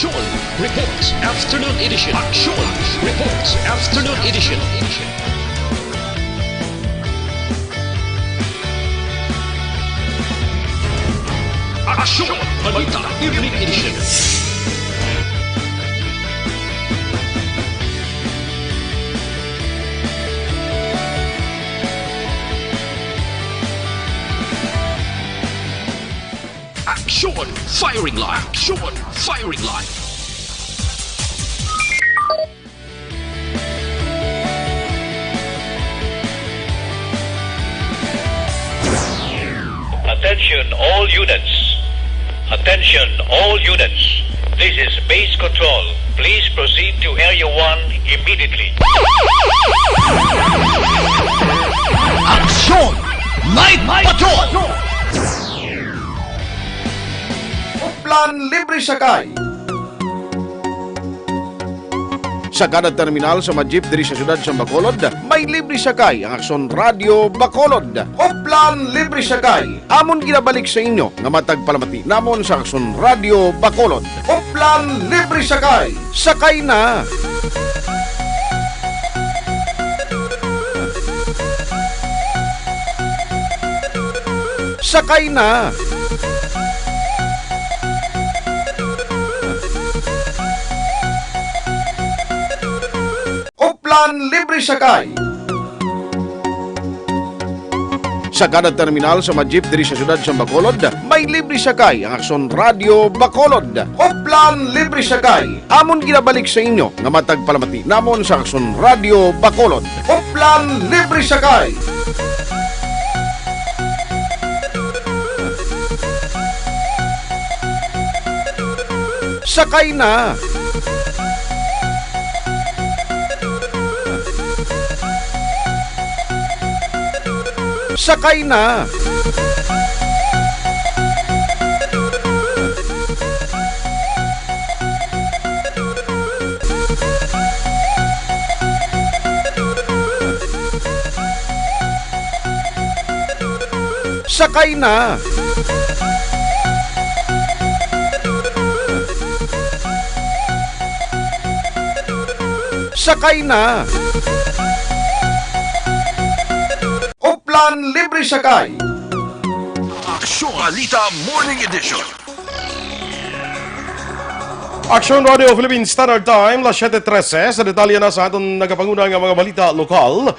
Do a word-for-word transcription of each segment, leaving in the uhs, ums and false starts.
Reports Afternoon Edition. Action Reports Afternoon Edition. Action Balita Evening Edition. Action Firing Line. Action Firing Line. Attention all units. Attention all units. This is base control. Please proceed to Area one immediately. Action Night Patrol! Oplan Libre Sakay. Sa kada terminal sa mga jeep diri sa siyudad sa Bacolod, may libre sakay ang Aksyon Radyo Bacolod. Oplan Libre Sakay, amon ginabalik sa inyo nga matag palamati namon sa Aksyon Radyo Bacolod. Oplan Libre Sakay, sakay na! Sakay na! Oplan Libre Sakay. Sa kada terminal sa mga jeep diri sa siyudad sa Bacolod, may libre sakay ang Aksyon Radyo Bacolod. Oplan Libre Sakay. Amon ginabalik sa inyo nga matag palamati namon sa Aksyon Radyo Bacolod. Oplan Libre Sakay. Sakay na! Sakay na! Sakay na! Sakay na! Oplan Libre Sakay. Aksyon Balita Morning Edition. Aksyon Radio Philippine Standard Time, las siete trese. Sa detalye na sa aton nagapanguna nga mga balita lokal.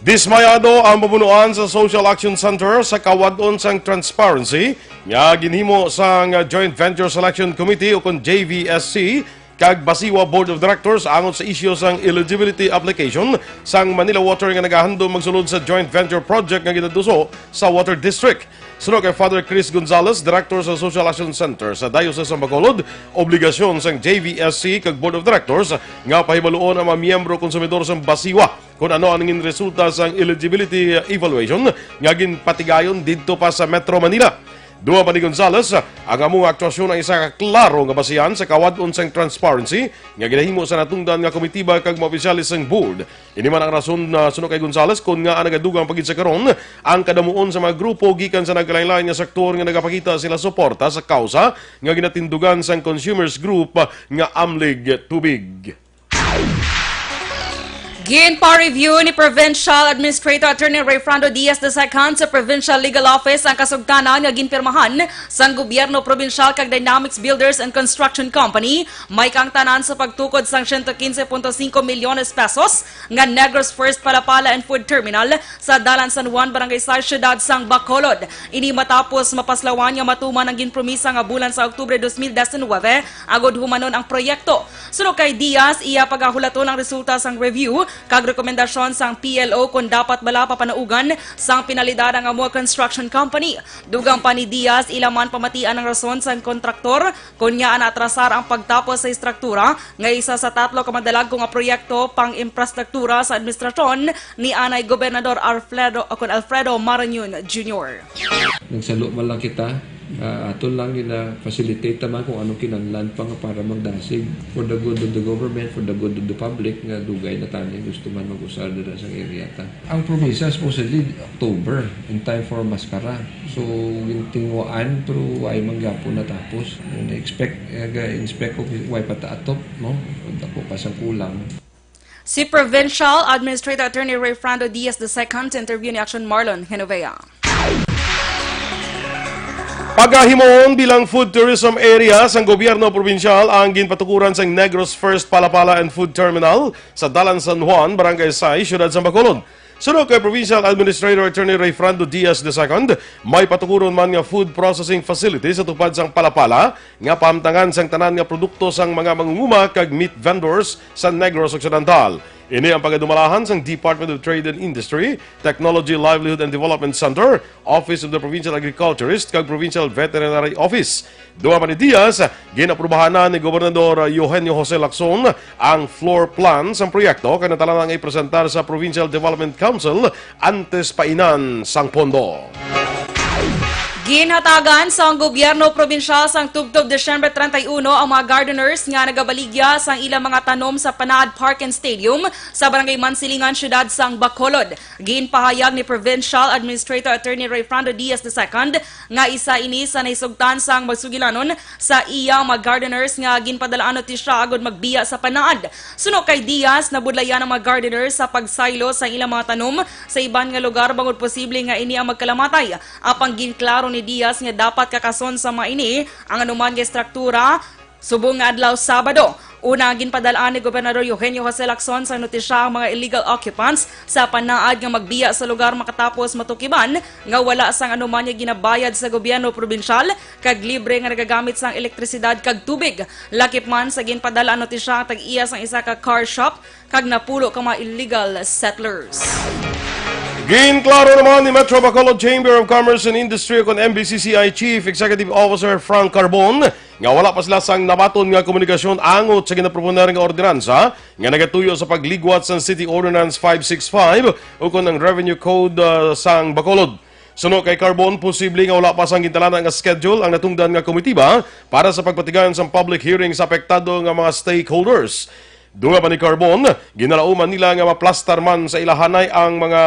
Dismayado ang pamunuan sa Social Action Center sa kawad-on sang transparency nga ginhimo sang Joint Venture Selection Committee o kon J V S C kag Basiwa Board of Directors angot sa isyu sang eligibility application sang Manila Water nga nagahandom magsulod sa joint venture project nga ginaduso sa Water District. Suno kay Father Chris Gonzalez, Director sa Social Action Center sa Diocese sang Bacolod, obligasyon sang J V S C kag Board of Directors nga pahibaluon ang mga miyembro konsumidor sang Basiwa kon ano ang nangin resulta sang eligibility evaluation nga ginpatigayon didto pa sa Metro Manila. Dugang pa ni Gonzalez, ang among aktwasyon ang isa ka klaro nga basihan sa kawad-on sang transparency nga ginahimo sa natungdan nga komitiba kag mga opisyales sang board. Ini man ang rason na suno kay Gonzalez kon ngaa nagadugang pa gid sa karon ang kadamuon sa mga grupo gikan sa nagkalainlain nga sektor nga nagapakita sila suporta sa kausa nga ginatindugan sang Consumers Group nga Amlig Tubig. Ginpa-review ni Provincial Administrator Attorney Rayfrando Diaz the second sa Provincial Legal Office ang kasugtanan nga ginpirmahan sang gobyerno probinsyal kag Dynamics Builders and Construction Company, may kaangtanan sa pagtukod sang siyento kinse punto singko milyones pesos nga Negros First Palapala and Food Terminal sa Dalan San Juan, Barangay Sais, Siyudad sang Bacolod. Ini matapos mapaslawan nga matuman ang ginpromisa nga bulan sa Oktubre dos mil diecinuebe agod humanon ang proyekto. Suno kay Diaz, iya pagahulaton ang resulta sang review kag rekomendasyon sang P L O kon dapat bala papanaugan sang penalidad ang amo construction company. Dugang pa ni Diaz, ila man pamatian ang rason sang kontraktor kon ngaa naatrasar ang pagtapos sa estruktura nga isa sa tatlo ka madalagko nga proyekto pang-imprastruktura sa administrasyon ni anay Gobernador Alfredo, o kon Alfredo Marañon Junior. Nagsalo man lang kita Ah, aton lang gina-facilitate ta man kung anong kinahanglan pa nga para magdasig for the good of the government, for the good of the public, nga dugay na tani gusto man mag-usar dira sa area ta. Ang probinsya supposedly October, in time for maskara. So, gintinguhaan, pero way man gyapon natapos. And expect, eh, ga-inspect ko way pa ta atop, no? Dako pa sang kulang. Si Provincial Administrator Attorney Rayfrando Diaz the second interview ni Action Marlon Genovea. Pagahimuon bilang food tourism area sang gobyerno probinsyal ang ginpatukuran sang Negros First Palapala and Food Terminal sa Dalan San Juan, Barangay Sais, Siyudad sang Bacolod. Suno kay Provincial Administrator Attorney Rayfrando Diaz the second, may patukuron man nga food processing facility sa tupad sang palapala nga pahamtangan sang tanan nga produkto sang mga mangunguma kag meat vendors sa Negros Occidental. Ini ang pagadumalahan sang Department of Trade and Industry, Technology, Livelihood and Development Center, Office of the Provincial Agriculturist, kag Provincial Veterinary Office. Dugang pa ni Diaz, gin-aprubahan na ni Gobernador Eugenio Jose Lacson ang floor plan sang proyekto kag natalaan nga ipresentar sa Provincial Development Council antes painan sang pondo. Ginhatagan sang gobyerno probinsyal sang tubtob Disyembre treinta y uno ang mga gardeners nga nagabaligya sang ilang mga tanom sa Panaad Park and Stadium sa Barangay Mansilingan, Siyudad sang Bacolod. Ginpahayag ni Provincial Administrator Attorney Rayfrando Diaz the second nga isa ini sa nahisugtan sang magsugilanon sa iya mga gardeners nga ginpadala-an notisya agud magbiya sa Panaad. Suno kay Diaz, nabudlayan ang mga gardeners sa pagsaylo sa ilang mga tanom sa iban nga lugar bangod posible nga ini ang magkalamatay. Apang ginklaro ni Diaz nga dapat kakason sa mga ini ang anuman nga estruktura subong nga adlaw Sabado. Una, ginpadal-an ni Gobernador Eugenio Jose Lacson sang notisya ang mga illegal occupants sa Panaad nga magbiya sa lugar makatapos matukiban nga wala sang anuman nga ginabayad sa gobyerno probinsyal kag libre nga nagagamit sang elektrisidad kag tubig. Lakip man sa ginpadal-an notisya ang tag-iya sang isa ka car shop kag napulo ka mga illegal settlers. Ginklaro naman ni Metro Bacolod Chamber of Commerce and Industry, kon M B C C I Chief Executive Officer Frank Carbon, nga wala pa sila sang nabaton nga komunikasyon angot sa ginaproponer nga ordinansa nga nagatuyo sa pagligwat sang City Ordinance five six five ukon ang Revenue Code, ah, sang Bacolod. Suno kay Carbon, posible nga wala pa sang gintalana nga schedule ang natungdan nga komitiba para sa pagpatigayon sang public hearing sa apektado nga mga stakeholders. Dugang pa ni Carbon, ginalauman nila nga maplastar man sa ilahanay ang mga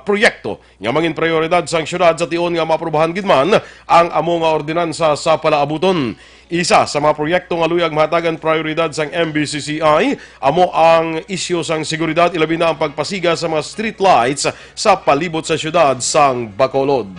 proyekto nga mangin prioridad sang syudad sa tion nga maaprubahan gid man ang amo nga ordinansa sa palaabuton. Isa sa mga proyekto nga luyag mahatagan prioridad sang M B C C I amo ang isyu sang seguridad, ilabi na ang pagpasiga sa mga street lights sa palibot sa syudad sang Bacolod.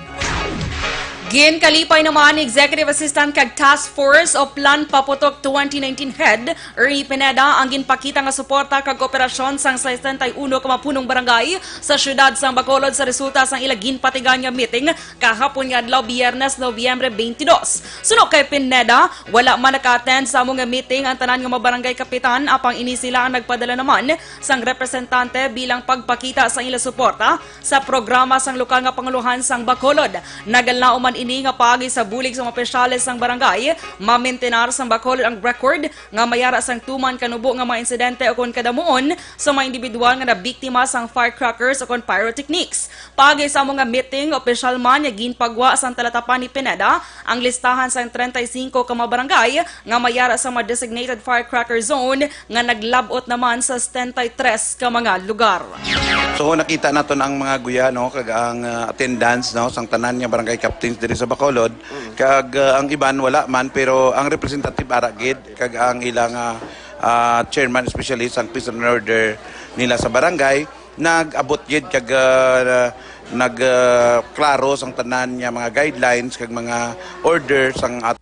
Ginkalipay naman ni Executive Assistant kag Task Force o Plan Paputok twenty nineteen Head Ernie Pineda ang ginpakita nga suporta kag kooperasyon sang sesenta y uno ka mga punong barangay sa siyudad sang Bacolod sa resulta sang ila ginpatigayon nga meeting kahapon nga adlaw, Biyernes, Nobyembre twenty-two. Suno kay Pineda, wala man naka-attend sa amo nga meeting ang tanan nga mga barangay kapitan, apang ini sila ang nagpadala naman sang representante bilang pagpakita sa ila suporta sa programa sang lokal nga pangulohan sang Bacolod. Nagalnao man ini nga paagi sa bulig sa mga opisyales sang barangay, mamintinar sang Bacolod ang record nga may ara sang tuman ka nubo nga mga insidente ukon kadamuon sa mga individual nga nabiktima sang firecrackers ukon pyrotechnics. Paagi sa amo nga meeting, opisyal man nga ginpagwa sang talatapan ni Pineda ang listahan sang treinta y cinco ka mga barangay nga may ara sa mga designated firecracker zone nga naglab-ot naman sa setenta y tres ka mga lugar. So, nakita naton ang mga guya, no, kag ang, ah, attendance, no, sang tanan nga barangay captains diri sa Bacolod, kag, ah, ang iban wala man, pero ang representative ara gid kag ang ilang, ah, ah, chairman, especially sang peace and order nila sa barangay, nag-abot gid kag, ah, nag, ah, klaro sang tanan nga mga guidelines kag mga order sang at-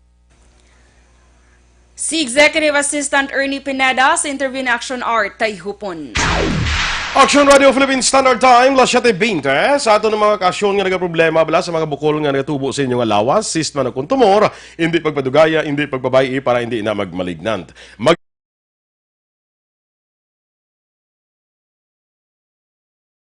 Si Executive Assistant Ernie Pineda sa interview ni Action Art Tayhupon. Action Radio Philippine Standard Time, las siete veinte. Sa aton mga okasyon nga nagaproblema bala sa mga bukol nga nagatubo sa inyo nga lawas, cyst man o kon tumor, hindi pagpadugaya, hindi pagpabay-i para hindi na magmalignant. Mag-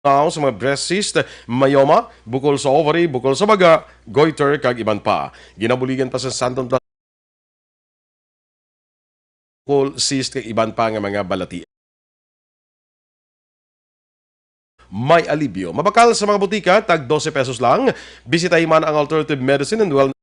Now, sa mga breast cyst, myoma, bukol sa ovary, bukol sa baga, goiter, kag iban pa. Ginabuligan pa sa Santon Pla-, bukol, cyst, kag iban pa nga mga balati. May alibyo. Mabakal sa mga butika, tag dose pesos lang. Bisitahi man ang Alternative Medicine and Wellness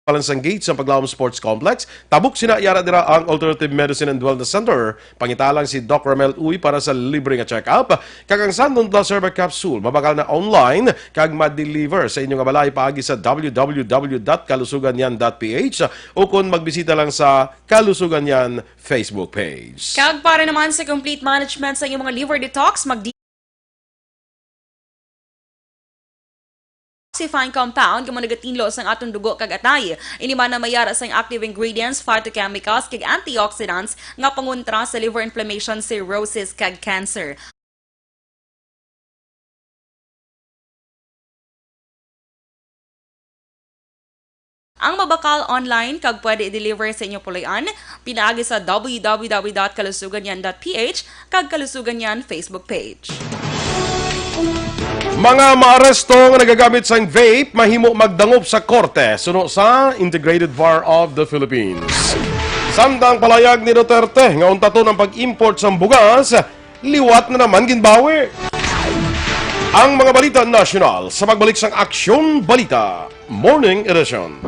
Palan sang gate sa Paglaom Sports Complex. Tabok sina, yara dira ang Alternative Medicine and Wellness Center. Pangita lang si Doc Ramel Uy para sa libre nga check-up. Kag ang Sandon Plus Herbal Capsule mabakal na online kag ma-deliver sa inyo nga balay paagi sa w w w dot kalusuganyan dot p h, o kon magbisita lang sa Kalusuganyan Facebook page. Kag para naman sa complete management sa inyong mga liver detox, mag detoxifying compound nga nagatinlo sang aton dugo kag atay. Ini man ang may ara sang active ingredients, phytochemicals, kag antioxidants nga pangontra sa liver inflammation, cirrhosis, kag cancer. Ang mabakal online kag pwede i-deliver sa inyo puloy-an pinaagi sa w w w dot kalusuganyan dot p h kag Kalusuganyan Facebook page. Mga maaresto nga nagagamit sang vape mahimo magdangop sa korte suno sa Integrated Bar of the Philippines. Samtang palayag ni Duterte nga untaton ang pag-import sang bugas, liwat na naman ginbawi. Ang mga balita nasyonal sa pagbalik sang Aksyon Balita Morning Edition.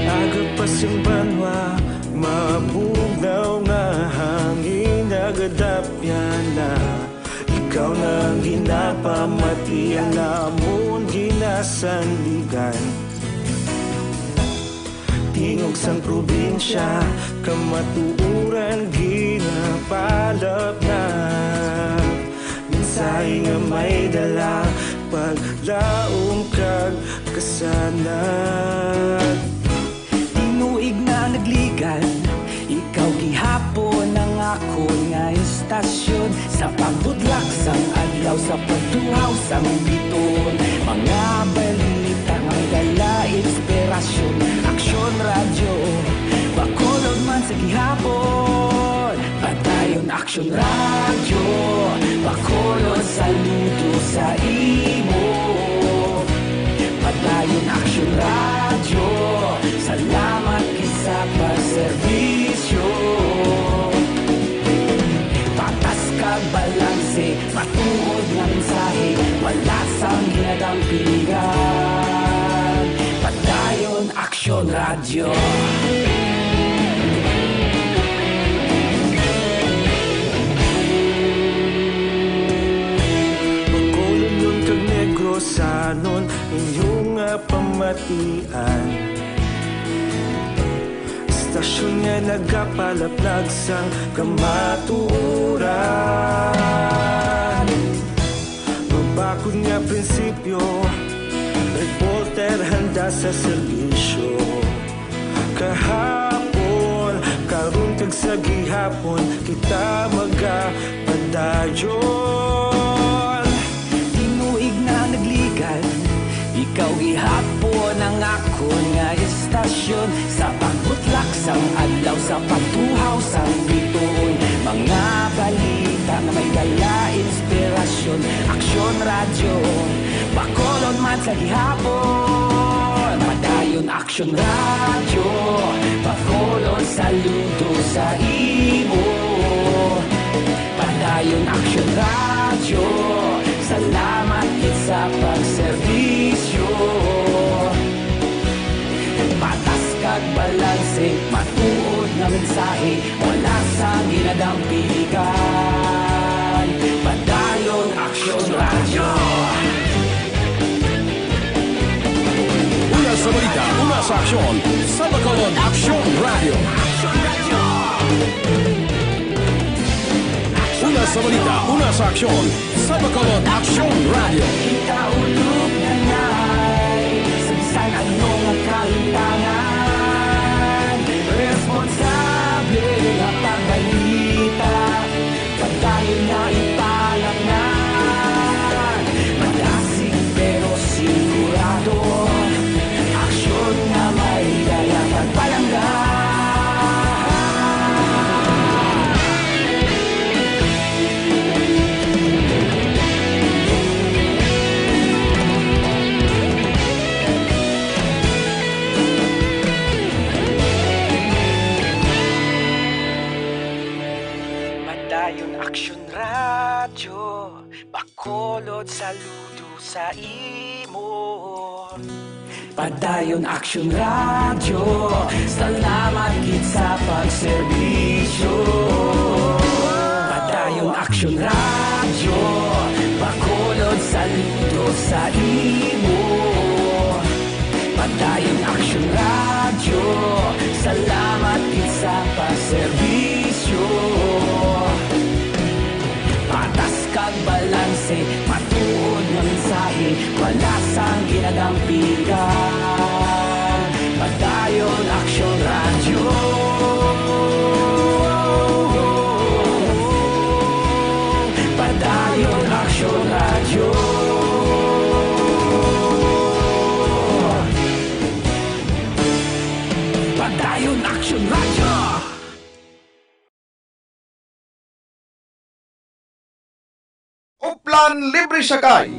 Aga pa sing banwa, mabugnaw nga hangin, nagadapyan na. Ikaw na ang ginapamati, ang amon ginasandigan. Tingog sang probinsya, kamatuoran ginapalapnap. Mensahe nga may dala, paglaom kag kasanag. Tinuig na nagligan, ikaw gihapon ang akon nga istasyon. Sa pagbudlak sang adlaw, sa pagtuhaw sang bituon, mga balita nga may dala inspirasyon. Aksyon Radyo, Bacolod man sa gihapon. Padayon Aksyon Radyo, Bacolod, saludo sa imo. Padayon Aksyon Radyo, salamat gid sa pagserbisyo. Patas kag balanse, matuod nga mensahe, wala sang ginadampingan. Padayon Aksyon Radyo. Bacolodnon kag Negrosanon, inyo nga pamatian. Istasyon nga nagapalaplag sang kamatuoran. Mabakod nga prinsipyo, reporter handa sa serbisyo. Kahapon, karon, kag sa gihapon, kita magapadayon. Tinuig na nagligan, ikaw gihapon ang akon nga istasyon. Sa pagbutlak sang adlaw, sa pagtuhaw sang bituon, mga balita nga may dala inspirasyon. Aksyon Radyo, Bacolod man sa gihapon. Padayon Aksyon Radyo, Bacolod, saludo sa imo. Padayon Aksyon Radyo, salamat gid sa pagserbisyo. Patas kag balanse, matuod nga mensahe, wala sang ginadampingan. Padayon Aksyon Radyo. Una sa balita, una sa aksyon, sa Bacolod Aksyon Radyo. Una sa balita, una sa aksyon, sa Bacolod Aksyon Radyo. Kita ulog na nay, sa bisan ano nga kalimtangan, responsable nga pagbalita, padayon na ipalapnap. Saludo sa imo. Padayon Action Radio, salamat gid sa pagserbisyo. Padayon Action Radio, Bacolod, saludo sa imo. Padayon Action Radio, salamat gid sa pagserbisyo. Patas kag balanse, matuod nga mensahe, wala sang ginadampigan. Padayon Action Radio. Padayon Action Radio. Padayon Action Radio. Uplan libre sakay.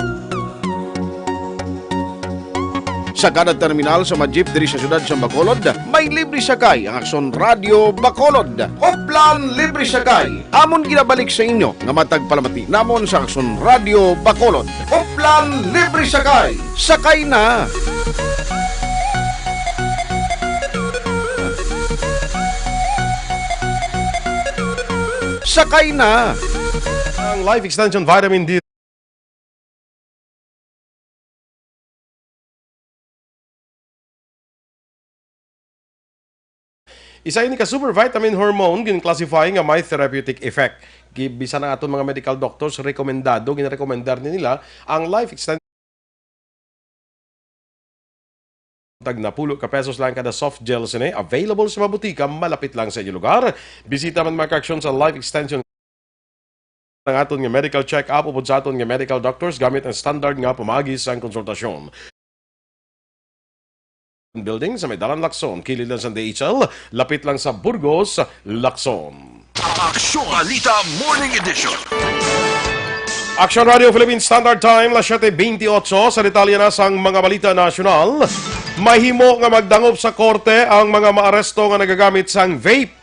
Sa kada terminal sa mga jeep diri sa siyudad sa Bacolod, may libre sakay ang Aksyon Radyo Bacolod. Uplan libre sakay. Amon ginabalik sa inyo nga matag palamati namon sa Aksyon Radyo Bacolod. Uplan libre sakay. Sakay na! Sakay na! Ang Life Extension Vitamin D. Isa ini ka super vitamin hormone gin-classify nga may therapeutic effect. Gi-, bisan ang aton mga medical doctors, rekomendado, ginarekomendar ni nila ang Life Extension. Tag napulo ka pesos lang kada soft gel sini. Available sa mga butika malapit lang sa inyong lugar. Bisita man, mga ka-aksyon, sa Life Extension ang aton nga medical check-up upod sa aton nga medical doctors gamit ang standard nga pamaagi sang konsultasyon. Building sa may Dalan Lacson, kilid lang sa D H L, lapit lang sa Burgos, Lacson. Aksyon Balita Morning Edition. Aksyon Radio Philippine Standard Time, las siete veintiocho. Sa detalye na sang mga balita nasyonal, mahimo nga magdangop sa korte ang mga maaresto nga nagagamit sang vape.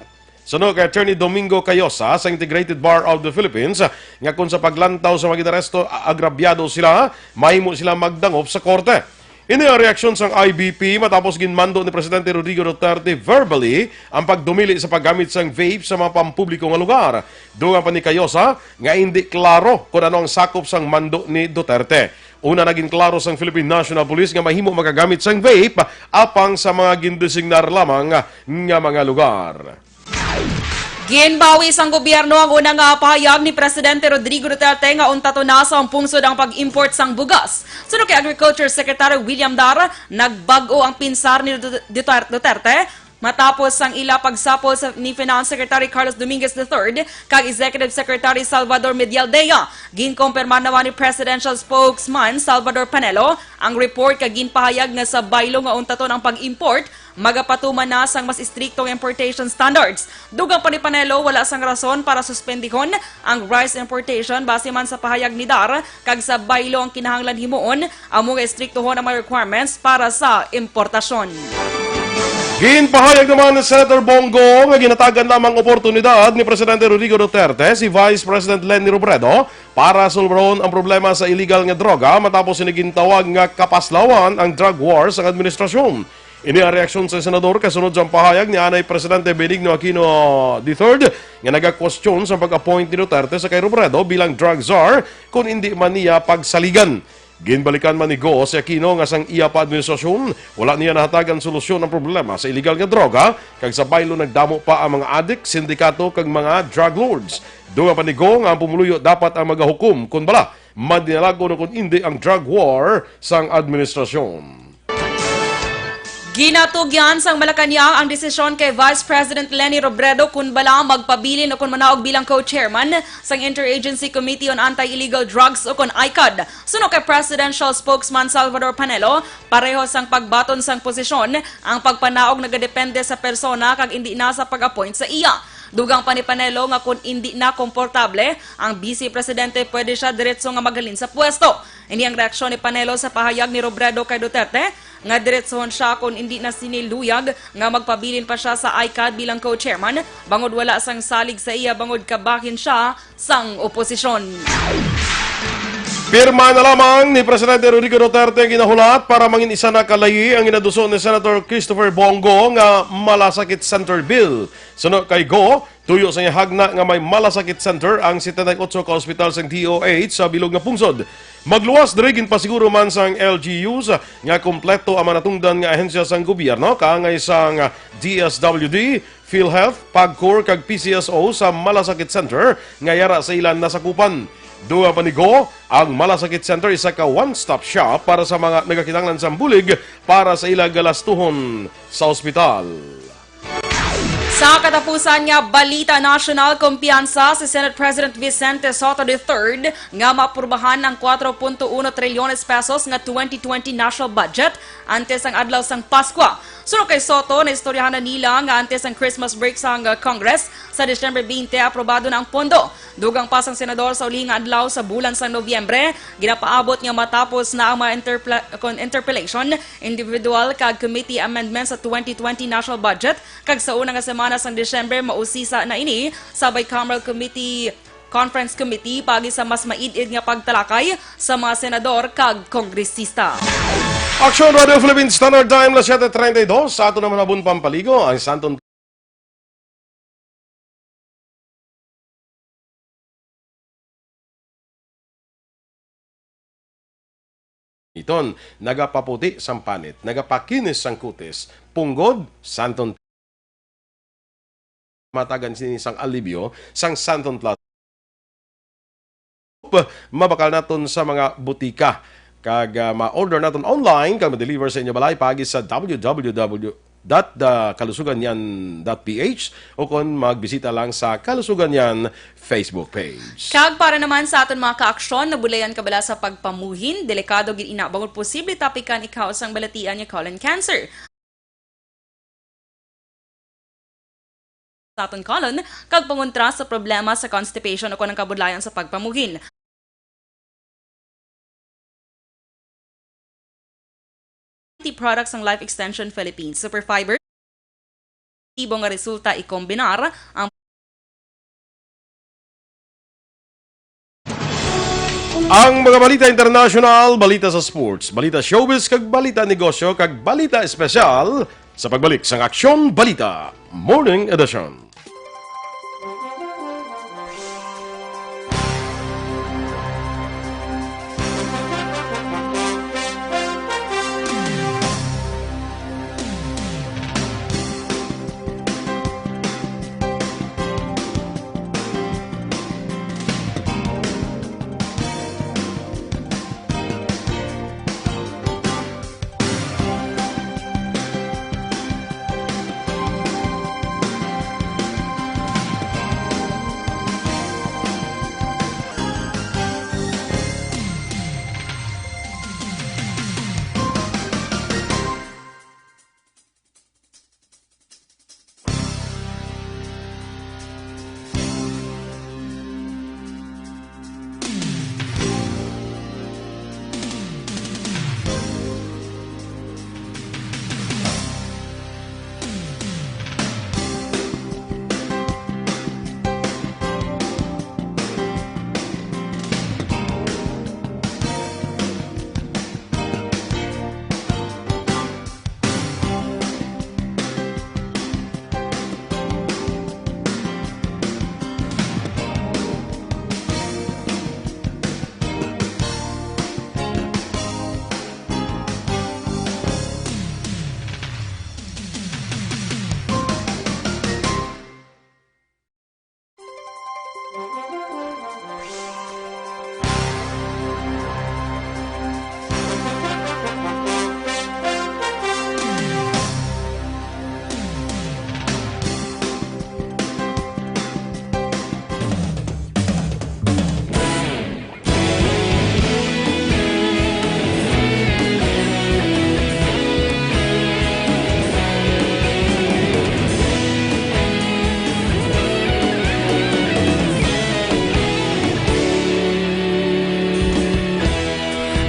Suno kay Attorney Domingo Cayosa sa Integrated Bar of the Philippines, nga kon sa paglantaw sa mga ginaresto, a-, agrabyado sila, mahimo sila magdangop sa korte. Ini ang reaksyon sang I B P matapos ginmando ni Presidente Rodrigo Duterte verbally ang pagdumili sa paggamit sang vape sa mga pampubliko nga lugar. Dugang pa ni Cayosa nga hindi klaro kon ano ang sakop sang mando ni Duterte. Una, naging klaro sang Philippine National Police nga mahimo makagamit sang vape apang sa mga gindesignar lamang nga mga lugar. Ginbawi sang gobyerno ang una nga pahayag ni Presidente Rodrigo Duterte nga untaton na sa pungsod ang pag-import sang bugas. Suno kay Agriculture Secretary William Dar, nagbag-o ang pinsar ni Dut-, Dutar-, Duterte matapos sang ila pagsapol sa, ni Finance Secretary Carlos Dominguez the third kag Executive Secretary Salvador Medialdea. Ginkumpirma naman ni Presidential Spokesman Salvador Panelo ang report kag ginpahayag nga sa baylo nga untaton ang pag-import, magapatuman na sang mas istrikto nga importation standards. Dugang pa ni Panelo, wala sang rason para suspendihon ang rice importation base man sa pahayag ni Dar kag sa baylo ang kinahanglan himuon amo nga istriktohon ang mga requirements para sa importasyon. Ginpahayag naman ni Senator Bong Go nga ginatagan lamang oportunidad ni Presidente Rodrigo Duterte si Vice President Leni Robredo para sulbaron ang problema sa iligal nga droga matapos ini gintawag nga kapaslawan ang drug war sang administrasyon. Ini ang reaksyon sa senador kasunod sang pahayag ni anay Presidente Benigno Aquino the third nga nagakwestiyon sa pag-appoint ni Duterte sa kay Robredo bilang drug czar kon indi man niya pagsaligan. Ginbalikan man ni Go si Aquino nga sang iya pa administrasyon, wala niya nahatagan solusyon ang problema sa iligal nga droga, kag sa baylo nagdamo pa ang mga adik, sindikato, kag mga drug lords. Dugang pa ni Go nga ang pumuluyo dapat ang magahukom kon bala madinalagon o kon indi ang drug war sang administrasyon. Ginatugyan sang Malacañang ang desisyon kay Vice President Leni Robredo kon bala magpabilin o kon manaog bilang co-chairman sang Interagency Committee on Anti-Illegal Drugs o kon ICAD. Suno kay Presidential Spokesman Salvador Panelo, pareho sang pagbaton sang posisyon, ang pagpanaog nagadepende sa persona kag indi na sa pag-appoint sa iya. Dugang pa ni Panelo nga kon indi na komportable ang Vice Presidente, pwede sia diretso nga maghalin sa pwesto. Ini ang reaksyon ni Panelo sa pahayag ni Robredo kay Duterte nga diretsohon sia kon indi na sini luyag nga magpabilin pa sia sa ICAD bilang co-chairman, bangod wala sang salig sa iya bangod kabahin sia sang oposisyon. Pirma na lamang ni Presidente Rodrigo Duterte ang ginahulat para mangin isa na ka layi ang ginaduso ni Senator Christopher Bong Go nga Malasakit Center Bill. Suno kay Go, tuyo sa iya hagna nga may Malasakit Center ang setenta y ocho ka ospital sang D O H sa bilog nga pungsod. Magluwas diri, ginpasiguro man sang L G Us nga kompleto ang mga natungdan nga ahensya sang gobyerno, kaangay sang D S W D, PhilHealth, PAGCOR kag P C S O sa Malasakit Center nga yara sa ila nasakupan. Dugang pa ni Go, ang Malasakit Center isa ka one-stop shop para sa mga nagakinahanglan sang bulig para sa ila galastuhon sa ospital. Sa katapusan nga balita nasyonal, kumpiyansa si Senate President Vicente Sotto the third nga maaprubahan ang kwatro punto uno trilyones pesos nga twenty twenty national budget antes ang adlaw sang Paskwa. Suno kay Sotto, naistoryahan na nila nga antes ang Christmas break sang, uh, Congress sa Disyembre twenty, aprobado na ang pondo. Dugang pa sang senador, sa uli nga adlaw sa bulan sang Nobyembre, ginapaabot nga matapos na ang mga interpla-, kon-, interpellation, individual kag committee amendments sa twenty twenty national budget, kag sa una nga semana sang Disyembre, mausisa na ini sa bicameral committee, conference committee, paagi sa mas maid-id nga pagtalakay sa mga senador kag kongresista. Aksyon Radio Philippines Standard Time, las siete treinta y dos. Sa aton naman habon pampaligo, ang Santon Iton, nagapaputi sang panit, nagapakinis sang kutis, punggod, Santon matagan sini sang alibyo sang Santon Plus. Mabakal naton sa mga butika. Kag, ah, ma-order naton online kag ma-deliver sa inyo balay paagi sa w w w dot the kalusugan yan dot p h o kon magbisita lang sa Kalusugan Yan Facebook page. Kag para naman sa aton mga kaaksyon, nabudlayan ka bala sa pagpamuhin, delikado gid ina bangod posible tapikan ikaw sang balatian nga colon cancer. Sa aton colon, kag pangontra sa problema sa constipation o kon ang kabudlayan sa pagpamuhin. Tea products sang Life Extension Philippines, Superfiber, positibo nga resulta ikombinar ang Ang mga balita international, balita sa sports, balita showbiz, kag balita negosyo, kag balita espesyal sa pagbalik sang Aksyon Balita Morning Edition.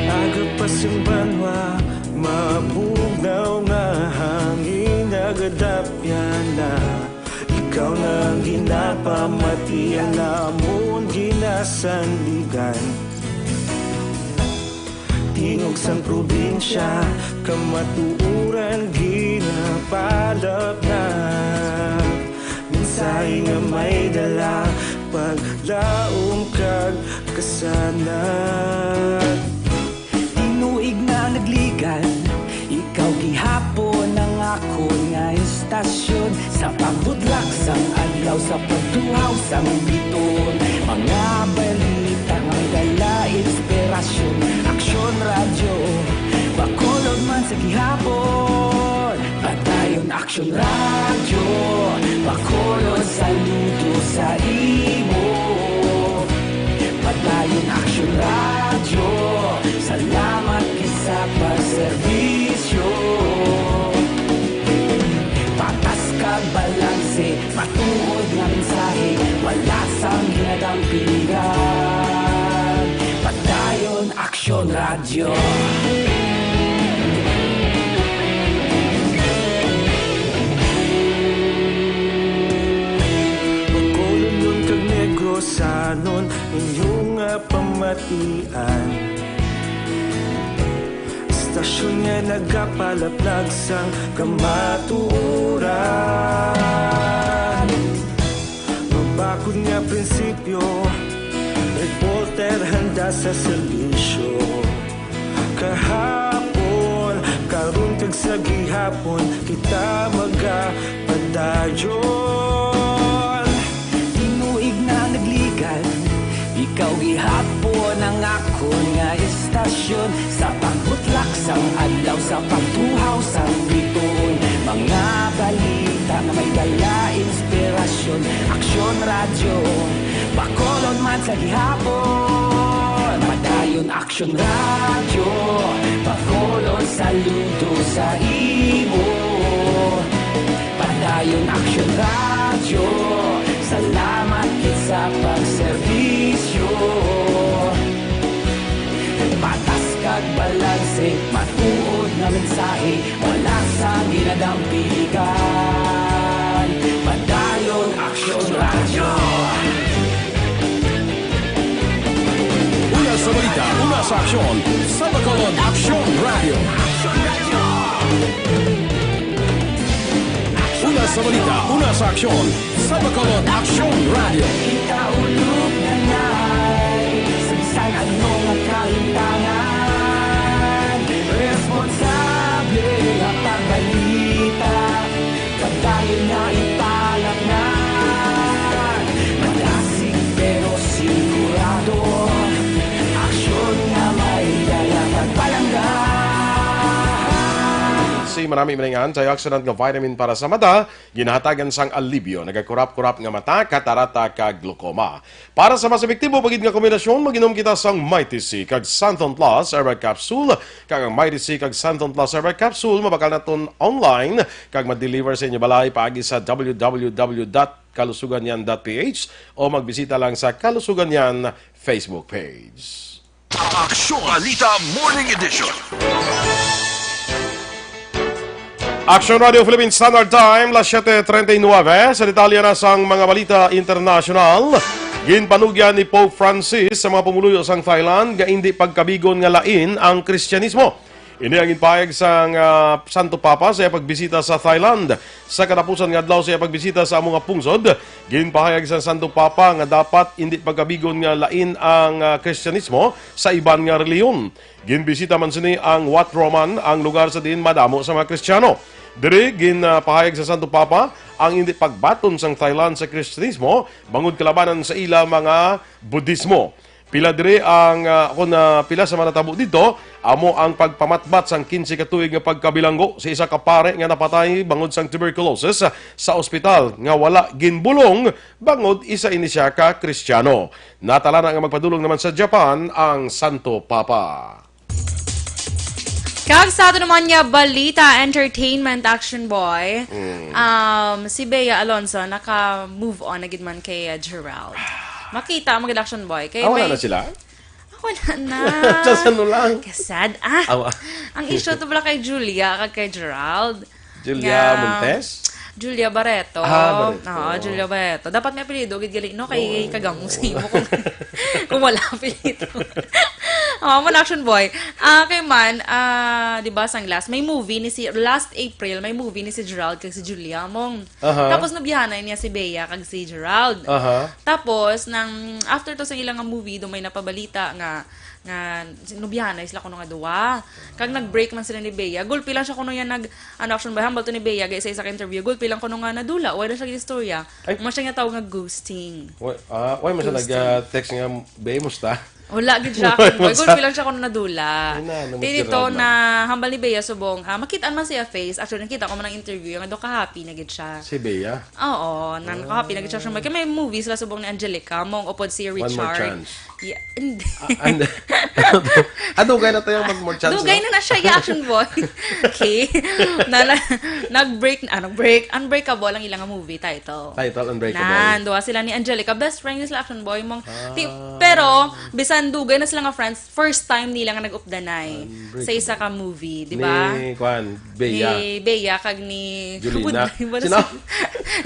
Aga pa sing banwa, mabugnaw nga hangin, nagadapyan na. Ikaw na ang ginapamati, ang amon ginasandigan. Tingog sang probinsya, kamatuoran ginapalapnap. Mensahe nga may dala, paglaom kag kasanag. Tinuig na nagligan, ikaw gihapon ang akon nga istasyon. Sa pagbudlak sang adlaw, sa pagtuhaw sang bituon, mga balita nga may dala inspirasyon. Aksyon Radyo, Bacolod man sa gihapon. Padayon Aksyon Radyo, Bacolod, saludo sa imo. Padayon Aksyon Radyo, salamat gid sa pagserbisyo. Patas kag balanse, matuod nga mensahe, wala sang ginadampingan. Padayon Aksyon Radyo. Bacolodnon kag Negrosanon, inyo nga pamatian. Istasyon nga nagapalaplag sang kamatuoran. Mabakod nga prinsipyo, reporter handa sa serbisyo. Kahapon, karon kag sa gihapon, kita magapadayon. Tinuig na nagligan, ikaw gihapon ang akon nga istasyon. Sa pagbutlak sang adlaw, sa pagtuhaw sang bituon, mga balita nga may dala inspirasyon. Aksyon Radyo, Bacolod man sa gihapon. Padayon Aksyon Radyo, Bacolod, saludo sa imo. Padayon Aksyon Radyo, salamat gid sa pagserbisyo. Patas kag balanse, matuod nga mensahe, wala sang ginadampigan. Padayon Aksyon Radyo. Una sa balita, una sa aksyon, sa Bacolod Aksyon Radyo. Una sa balita, una sa aksyon, sa Bacolod Aksyon Radyo. Kita ulog na nay, sa bisan ano nga kalimtangan, responsable nga pagbalita, pagdayon na ipalapnan. Madasig pero sigurado, aksyon nga may dala pagpalangga. Si Manami Maningan, antioxidant nga vitamin para sa mata, ginahatagan sang alibyo, nagakurap-kurap nga mata, katarata, kag glaucoma. Para sa mas epektibo pa gid nga kombinasyon, mag-inom kita sang Mighty C kag Santon Plus Herbal Capsule, kag ang Mighty C kag Santon Plus Herbal Capsule mabakal naton online kag ma-deliver sa inyo balay paagi sa w w w dot kalusuganyan dot p h o magbisita lang sa Kalusuganyan Facebook page. Aksyon Balita Morning Edition. Aksyon Radio Philippine Standard Time, las siete treinta y nueve. Sa detalye na sang mga balita internasyonal, ginpanugyan ni Pope Francis sa mga pumuluyo sang Thailand nga indi pagkabigon nga lain ang Kristiyanismo. Ini ang ginpahayag sang, ah, Santo Papa sa iya pagbisita sa Thailand. Sa katapusan nga adlaw sa iya pagbisita sa amo nga pungsod, ginpahayag sang Santo Papa nga dapat indi pagkabigon nga lain ang, ah, Kristiyanismo sa iban nga relihiyon. Ginbisita man sini ang Wat Roman, ang lugar sa diin madamo sa mga Kristiyano. Diri, ginpahayag sa Santo Papa ang indi pagbaton sang Thailand sa Kristiyanismo bangod kalabanan sa ila mga Budismo. Pila diri ang, ah, kun, ah, pila sa mga natabo didto, amo ang pagpamatbat sang kinse ka tuig nga pagkabilanggo sa isa ka pari nga napatay bangod sang tuberculosis sa ospital nga wala ginbulong bangod isa ini sia ka Kristiyano. Natalana nga magpadulong naman sa Japan ang Santo Papa. Kag sa ato naman nga balita, entertainment, Action Boy, Mm. um, si Bea Alonzo naka-move on na gid man kay, uh, Gerald. Makita mo gid, Action Boy. Kay Ah, wala may na sila? Ah, wala na. Sa ano lang? Kasad. Ah, Awa. Ang issue to pala kay Julia kag kay Gerald. Julia Nga, Montes? Julia Barreto. Ah, Barreto. Oo, Julia Barreto. Dapat may apelyido, gid gali, no? Kay Oo. Kagamo sa imo kung, kung wala apelyido. Oo, mo na, Action Boy. Ah, kay man, ah, di ba, sang last, may movie ni si, last April, may movie ni si Gerald kag si Julia, mong. Aha. Tapos nabihanay niya si Bea kag si Gerald. Aha. Tapos, nang, after to sa ilang nga movie, do may napabalita nga, nga nubihanay sila kuno nga duwa. Kag nag-break man sila ni Bea. Gulpi lang siya kuno yan nag, ano, Action Boy, hambal to ni Bea, kay sa isa ka interview, gulpi lang kuno nga nadula, wala siya gistorya. Ay. Mo siya nga tawag nga ghosting. Wa-, ah, why mo siya Ghosting. nag-text nga, "Be, musta?" Wala gid siya, Action Boy. Musta? Gulpi lang siya kuno nadula. Ay, na, ano, Di dito magkirad na lang. hambal ni Bea subong, ah, makita man siya face. Actually, nakita ko man ang interview, nga do ka-happy na gid siya. Si Bea? Oo, nan Ah. ka-happy na gid siya, Action Boy. Kay may movie sila subong ni Angelica, mong upod si One More Richard. Chance. Yeah, hindi. Ah, and, ah, dugay na tayo mag-more chance, Dugay no? na na siya, yeah, Action Boy. Okay. Na, na, nag-break, ah, nag-break, Unbreakable ang ilang movie title. Title, Unbreakable. Nan, duwa sila ni Angelica. Best friend sila, Action Boy. Mong, Ah. ti-, pero, bisan dugay na sila nga friends, first time nila nga nag-updanay sa Unbreakable. isa ka movie, di ba? Ni, kwan, Bea. Ni Bea kag ni Jolina. Buday ba na Sino?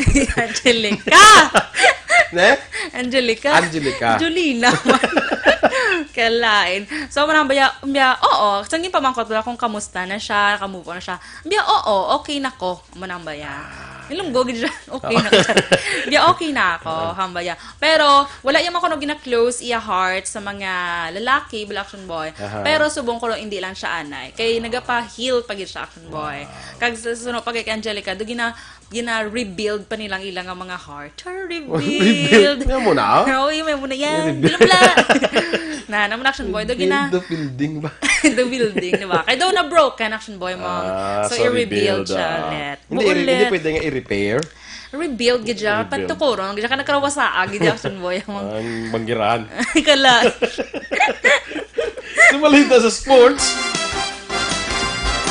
si Angelica. Ne? Angelica. Angelica. Jolina. Kalain. So, manang baya, baya, oo. Sa ginpamangkot ko kung kamusta na siya, kamupo na siya. Baya, oo, okay na ko. Manang baya. Ah. Ilunggo gid siya. Okay na ko. Baya, okay na ako. Ah. Hambaya. Pero, wala yung ako gina-close iya heart sa mga lalaki, Black Action Boy. Aha. Pero, subong ko lang, hindi lang siya anay. Kay, nagapa-heal pa gid siya, Action Boy. Wow. Kag sa sunod pa kay Angelica, do gina-, gina-rebuild pa nilang ilang nga mga heart. Char, rebuild. Rebuild? Yan mo na? Oo, yun, may muna yan. Rebuild. Bla, bla. Na, naman, Action Boy, do gina- Rebuild the building ba? The building, di ba? Kaya daw na broken, Action Boy, mo. Ah, So, so i-rebuild rebuild, siya ah. ulit. Hindi, Buo i-, hindi ulit. Pwede nga i-repair? Rebuild, gid siya. Rebuild. Patukuron, gid siya. Ka nagkarawasaa, gid siya, Action Boy, mo. Ang banggiran. Kala. Sa balita sa sports,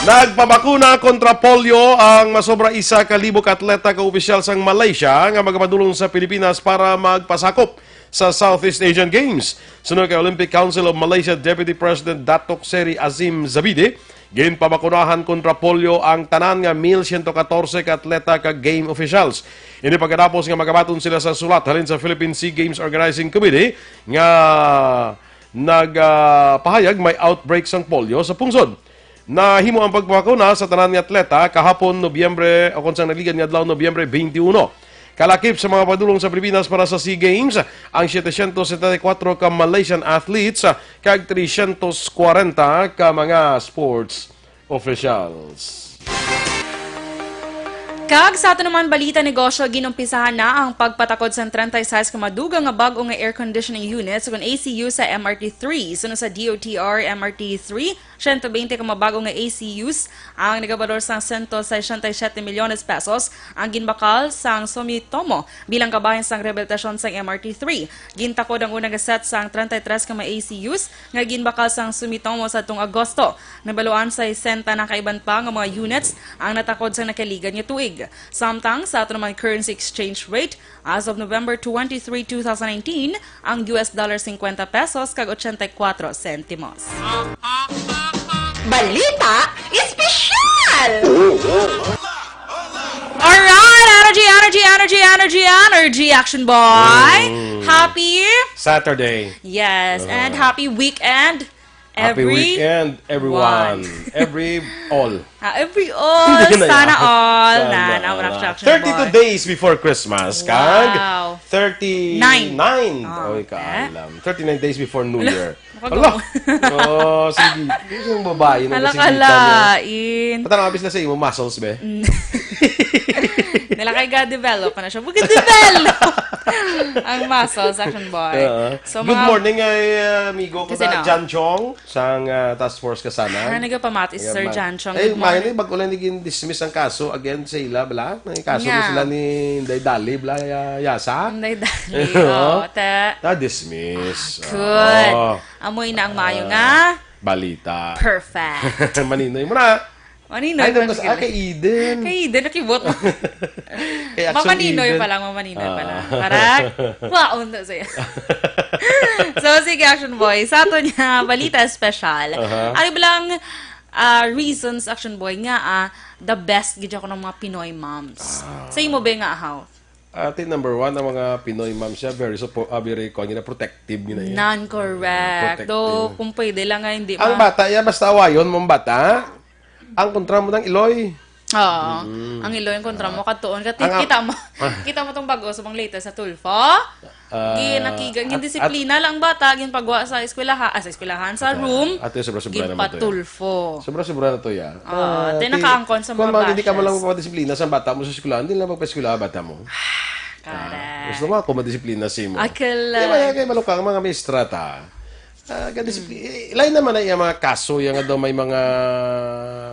nagpabakuna kontra polio ang masobra isa ka libo ka atleta ka opisyal sang Malaysia nga magapadulong sa Pilipinas para magpasakop sa Southeast Asian Games. Suno kay Olympic Council of Malaysia Deputy President Datuk Seri Azim Zabidi, ginpabakunahan kontra polio ang tanan nga mil siyento katorse ka atleta kag game officials. Ini pagkatapos nga magabaton sila sa sulat halin sa Philippine Sea Games Organizing Committee nga nag, ah, pahayag may outbreak sang polio sa pungsod. Nahimo ang pagbakuna sa tanan nga atleta kahapon, Nobyembre, o kung sa nagligad nga adlaw, Nobyembre twenty-one. Kalakip sa mga padulong sa Pilipinas para sa Sea Games, ang setecientos setenta y cuatro ka Malaysian athletes, ah, kag trescientos cuarenta ka mga sports officials. Kag sa ato naman balita negosyo, ginumpisahan na ang pagpatakod sang treinta y seis ka madugang nga bag-o nga air conditioning units, kun A C U, sa M R T three. Suno sa D O T R M R T three, siyento bente ka mabago nga A C Us ang nagabalor sang siyento sesenta y siyete milyones pesos ang ginbakal sang Sumitomo bilang kabahin sang rehabilitasyon sang M R T three. Gintakod ang una nga set sang treinta y tres ka mga A C Us nga ginbakal sang Sumitomo sadtong Agosto. Nabaluan sa sesenta na kaiban pa nga mga units ang natakod sa nakaligad nga tuig. Samtang sa ato naman currency exchange rate, as of November twenty-three, two thousand nineteen, ang U S dollar, cincuenta pesos kag ochenta y cuatro sentimos. Balita Espesyal! Alright! Energy, energy, energy, energy, energy, Action Boy! Mm. Happy Saturday. Yes, Uh-huh. and happy weekend, Happy every weekend, everyone. one. Every all. Ah, every all. Hindi na Sana yan. all. Sana Na, na, all. Action Boy. Thirty-two days before Christmas, kag Wow. thirty-nine. Nine. Oh, Oy, okay. kaalam. Thirty-nine days before New Year. Nakagawa. Ala. Oh, sige. Yung babae na Hala, nasigitan na. kalain. Patang abis na sa imo, muscles, be. Mm. Nila kay ga-develop pa na siya. Buka develop! Ang muscles, Action Boy. Oo. So, Good mga morning, ay, uh, amigo ko Kasi na, no. John Chong, sang, uh, Task Force Kasana. Ah, nagapamati si Sir Nagapa-, John Chong. Eh, Good morning. Mahal ni, bag-o lang naging dismiss ang kaso against sa ila, bala? May kaso Nga. na sila ni Inday Dali, bala, ya-, Yasa? Inday Dali, Oo. oo, ta- Ta-dismiss. Ah, good. Oo. Amoy na ang maayo Ah, nga balita. Perfect. Maninoy mo na. Maninoy Ay, pa naman sa, sila. ah, kay Eden. Kay Eden, nakibot mo. Kay Action Mamaninoy Eden. pa lang, mamaninoy pa Ah. lang. Para, wow, undo sa'yo. So, sige, Action Boy. Sa ato niya, balita espesyal. Aha. Ano ba lang, Ah, reasons, Action Boy, nga, ah, the best gid ako ng mga Pinoy moms. Ah. Sa imo ba nga, how? Ate, number one, ang mga Pinoy moms siya, very suppo-, ah, very, kuwan, gina-, protective, gina-, Nan, correct. Protective. Do, kung pwede lang nga, hindi Ang ma- bata, ya, basta awayon mong bata, ang kontra mo ng iloy. Oo. Mm. Ang iloy ang kontra mo, Ah. katuon ka, Ang ap-, kita mo, ah. kita mo tong bago sa mga latest sa Tulfo? Ah, Ginakiga, at, gindisiplina lang bata, ginpagwa sa eskwelaha, ah, sa eskwelahan, sa At, room, at sobra-sobra naman to, ya. ginpatulfo. Sobra-sobra na to, ya. Ah, Ah, te ti-, nakaangkon sa kung mga mga hindi ka man lang bashes. mapadisiplina sa bata mo sa eskwelahan, hindi lang magpa-eskwela ang bata mo. Correct. Ah, gusto mo ako madisiplina si mo. Akala. Di ba, ya, kay malukang mga maestra ta. Ah, gadisipli-, Mm. eh, lain naman na iya mga kaso, ya nga daw may mga,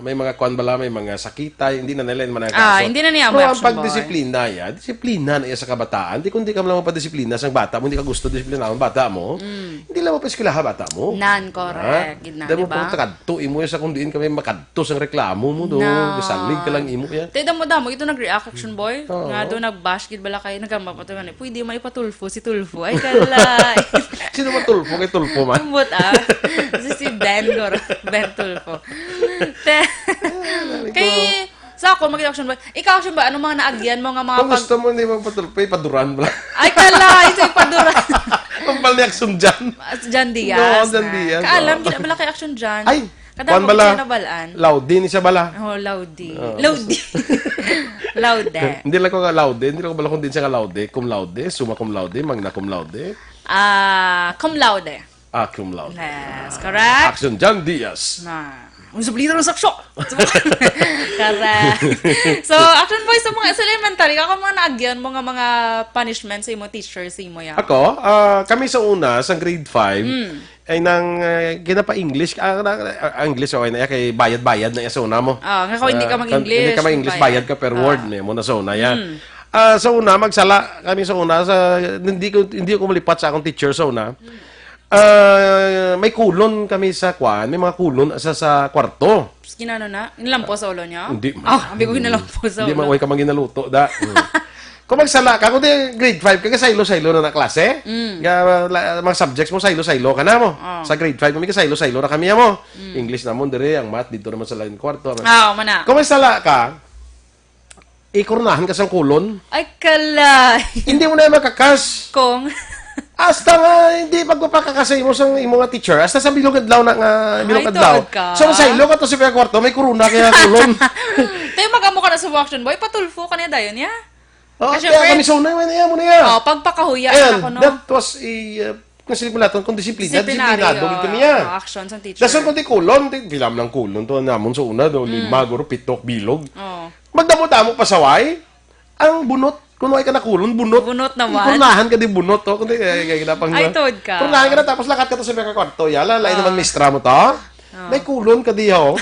may mga kuwan bala, may mga sakitay, hindi na nila yung mga Ah, kaso. hindi na niya Pero ang Action Boy. pagdisiplina, ya, disiplina na iya sa kabataan. Di kung di ka lang mapadisiplina sa bata mo, hindi ka gusto disiplina ang bata mo, Mm. hindi lang mapaeskwelahan bata mo. Nan, correct. Ha? Gid na, Dahil di mo ba? pang takadto, imo ya sa kung diin kami makadto sang reklamo mo, do. Na. Gasalig ka lang imo, ya. Te, damo-damo, ito nag-react, Action Boy. Oo. Nga do, nag-bash, gid bala kayo, nagamba pa to, nga, pwede may patulfo si Tulfo. Ay, kalay. Sino ba Tulfo? Kay Tulfo man. Ambot, ah. Si, si Ben, guro. Ben Tulfo. Te-, Ah, narinig ko. kay, sa ako, mag-Action Boy. Ikaw, Action Boy, anong mga naagyan mo nga mga Kung pag- gusto mo, hindi magpatulfo, ipaduran mo lang. Ay, kalay, sa ipaduran. Ang pal ni Action Jan. Ah, si Jan Diaz No, Jan na. Diaz, Kaalam, oh. gina-, wala kay Action Jan. Ay, Kadamo kuwan bala. siya nabalaan. Laude ni siya bala. Oh, Laude. Oh. Laude. Laude. Hindi lang ko nga Laude. Hindi lang ko bala kung din siya nga Laude. Cum laude, summa cum laude, magna cum laude. Ah, cum laude. Ah, cum laude. Yes, correct. Action Jan Diaz. Na. Ang suplida ng sakso. Correct. So, Action Boy, sa mga, sa elementary, ako mga naagyan mo nga mga punishment sa imo teacher, sa imo ya? Ako, ah, kami sa una, sa grade five, Mm. ay nang, eh, ginapa-English, ah, na, ah, English, okay na, kay bayad-bayad na iya sa una mo. Ah, nga kung hindi ka Ah, mag-English, hindi ka mag-English, bayad. bayad ka per Ah. word, may mo na sa una, ya. Mm. Ah, sa una, magsala kami sa una, sa, hindi ko, hindi ko malipat sa akong teacher sa una. Mm. Ah, may kulon kami sa kwan, may mga kulon sa, sa kwarto. Tapos ginano na? Nilampo sa ulo niya? Hindi man. Ah, abi ko ginalampo sa Hindi man, ulo. way ka man ginaluto, da. Mm. Kung magsala ka, kung di grade five ka, kasaylo-saylo na na klase. Mm. Nga, la-, mga subjects mo, saylo-saylo ka na mo. Oh. Sa grade five kami, kasaylo-saylo na kami mo. Mm. English namon dire, ang math, dito naman sa lain kwarto. Ah, mana. Kung magsala ka, ikurnahan ka sang kulon. Ay, kalay. Hindi mo na makakas. Kung? Hasta nga, hindi pagpapakakasay mo sa imo nga teacher. Hasta sa bilog adlaw na nga, bilog Ay, adlaw. tuod ka. So, masaylo ka to sa kwarto, may kuruna kaya kulon. Tayo mag-amo ka na sa Action Boy, patulfo ka niya dayon, ya? Oh, Kasi kaya friend, kami sa una, yun, yun, yun, yun. Oh, pagpakahuya Ayan, na ako, no? that was a, uh, kasi mula kung disiplina, Disciplinary, disiplinado oh, gid kami, ya. oh, action sa teacher. Dason kung di kulon, di, bilam lang kulon to, namon sa una, do, Mm. lima, guro, pitok, bilog. Oh. Magdamo-damo pasaway, ang bunot, kung ay ka nakulon, bunot. Bunot naman. Ikunahan ka di bunot, to. Kung di, ay, ay, ay, kinapang Ay, tuod ka. Kunahan ka na, tapos lakat ka to sa mga kwarto, yala, lain Ah. naman mistra mo to. Ah. May kulon ka di, ho.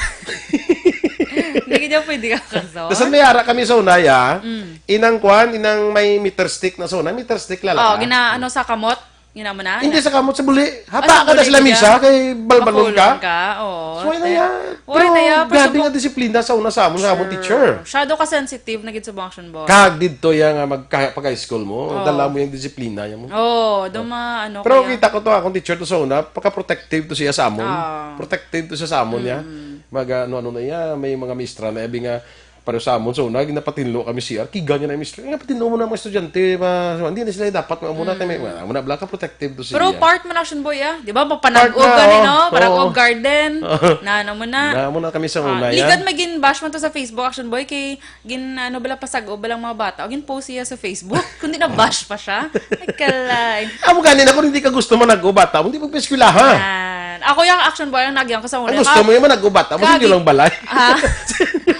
Hindi ka dyan pwede ka kaso. Dason may ara kami sa una, ya. Mm. Inang kwan, inang may meter stick na sa una. Meter stick, lala Oh, ka. gina-, ano, sa kamot? Gina mo na? Hindi sa kamot, sa buli. Ah, Hapa sa ka na buli sila ka misa, dyan. kay balbalon ka. Makulon ka, oo. So, yun na Te-, yan. wala Pero na yan. Pero grabe subok nga disiplina sa una sa amon, sa amon Sure. teacher. Masyado ka sensitive na gid sa mga Action Boy. Kag didto ya nga magka-, pag-high school mo, Oo. dala mo yung disiplina ya mo. Oo, duma-, ano Pero kaya? kita ko to, akong teacher to sa una, pagka-protective to siya sa amon. Oo. Protective to siya sa amon, ya. Mm. Mag, ano, ano na ya, may mga mistra na, abi nga, pero sa amon sa una, ginapatinlo kami C R, kiga niya na yung mistra. Nga patinlo mo na mga estudyante, ma-, hindi na sila dapat, mga muna, Mm. kami, mga muna, blanca protective to siya. Pero part man Action Boy, ah. Di ba, mapanag-og Part na, ka ni, no? oh, Panag-og oo. garden. Oo. Na, ano mo na? Na, muna kami sa Ah, una, ya. ligad may gin-bash man to sa Facebook, Action Boy, kay gin, ano, bala pasag-o, balang mga bata, o gin-post siya sa Facebook, kundi na-bash pa siya. Ay, kalay. Amo gani na, kung hindi ka gusto manag-o bata, hindi magpa-eskwela, ha? Yan. Ako yung Action Boy, ang nagyan ko sa una. Ang gusto Ka-, mo yung manag-o bata, mo, kagi-, hindi lang balay. Ha?